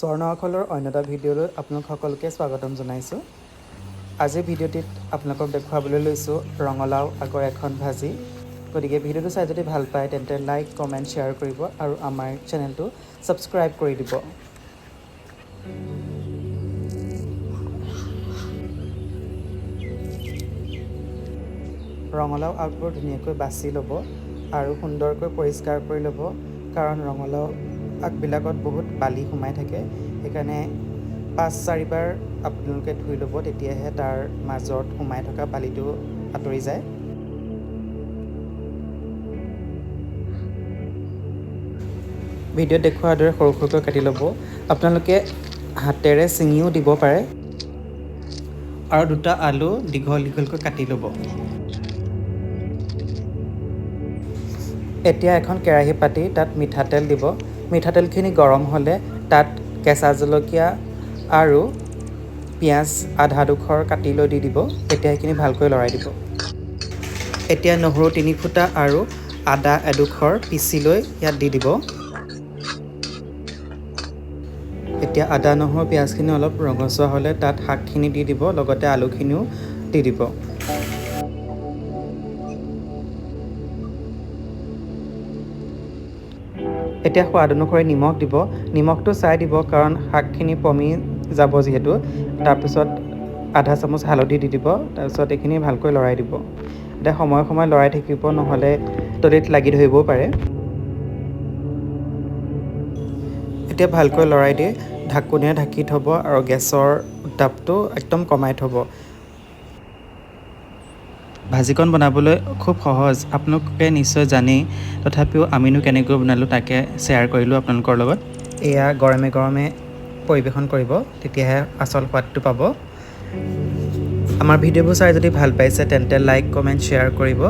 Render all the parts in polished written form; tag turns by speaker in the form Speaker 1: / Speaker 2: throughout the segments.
Speaker 1: স্বৰ্ণ আখলৰ অন্য এটা ভিডিঅ'লৈ আপোনালোক সকলোকে স্বাগতম জনাইছোঁ। আজিৰ ভিডিঅ'টিত আপোনালোকক দেখুৱাবলৈ লৈছোঁ ৰঙালাও আগৰ এখন ভাজি। গতিকে ভিডিঅ'টো চাই যদি ভাল পায়, তেন্তে লাইক, কমেণ্ট, শ্বেয়াৰ কৰিব আৰু আমাৰ চেনেলটো ছাবস্ক্ৰাইব কৰি দিব। ৰঙালাও আগবোৰ ধুনীয়াকৈ বাছি ল'ব আৰু সুন্দৰকৈ পৰিষ্কাৰ কৰি ল'ব, কাৰণ ৰঙালাও আগবিলাকত বহুত বালি সোমাই থাকে। সেইকাৰণে পাঁচ চাৰিবাৰ আপোনালোকে ধুই ল'ব, তেতিয়াহে তাৰ মাজত সোমাই থকা বালিটো আঁতৰি যায়। ভিডিঅ'ত দেখুওৱাৰ দৰে সৰু সৰুকৈ কাটি ল'ব। আপোনালোকে হাতেৰে ছিঙিও দিব পাৰে। আৰু দুটা আলু দীঘল দীঘলকৈ কাটি ল'ব। এতিয়া এখন কেৰাহী পাতি তাত মিঠাতেল দিব। মিঠাতেলখিনি গৰম হ'লে তাত কেঁচা জলকীয়া আৰু পিঁয়াজ আধা ডোখৰ কাটি লৈ দি দিব। এতিয়া সেইখিনি ভালকৈ লৰাই দিব। এতিয়া নহৰু 3 ফুটা আৰু আদা এডোখৰ পিচি লৈ ইয়াত দি দিব। এতিয়া আদা, নহৰু, পিঁয়াজখিনি অলপ ৰঙচুৱা হ'লে তাত শাকখিনি দি দিব, লগতে আলুখিনিও দি দিব। এতিয়া সোৱাদ অনুসৰি নিমখ দিব। নিমখটো চাই দিব, কাৰণ শাকখিনি পমি যাব যিহেতু। তাৰপিছত আধা চামুচ হালধি দি দিব। তাৰপিছত এইখিনি ভালকৈ লৰাই দিব। এতিয়া সময়ে সময়ে লৰাই থাকিব, নহ'লে তলিত লাগি ধৰিবও পাৰে। এতিয়া ভালকৈ লৰাই দি ঢাকনিৰে ঢাকি থ'ব আৰু গেছৰ উত্তাপটো একদম কমাই থ'ব। ভাজিকণ বনাবলৈ খুব সহজ, আপোনালোকে নিশ্চয় জানেই। তথাপিও আমিনো কেনেকৈ বনালোঁ, তাকে শ্বেয়াৰ কৰিলোঁ আপোনালোকৰ লগত। এয়া গৰমে গৰমে পৰিৱেশন কৰিব, তেতিয়াহে আচল সোৱাদটো পাব। আমাৰ ভিডিঅ'বোৰ চাই যদি ভাল পাইছে, তেন্তে লাইক, কমেণ্ট, শ্বেয়াৰ কৰিব।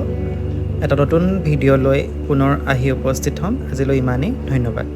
Speaker 1: এটা নতুন ভিডিঅ' লৈ পুনৰ আহি উপস্থিত হ'ম। আজিলৈ ইমানেই, ধন্যবাদ।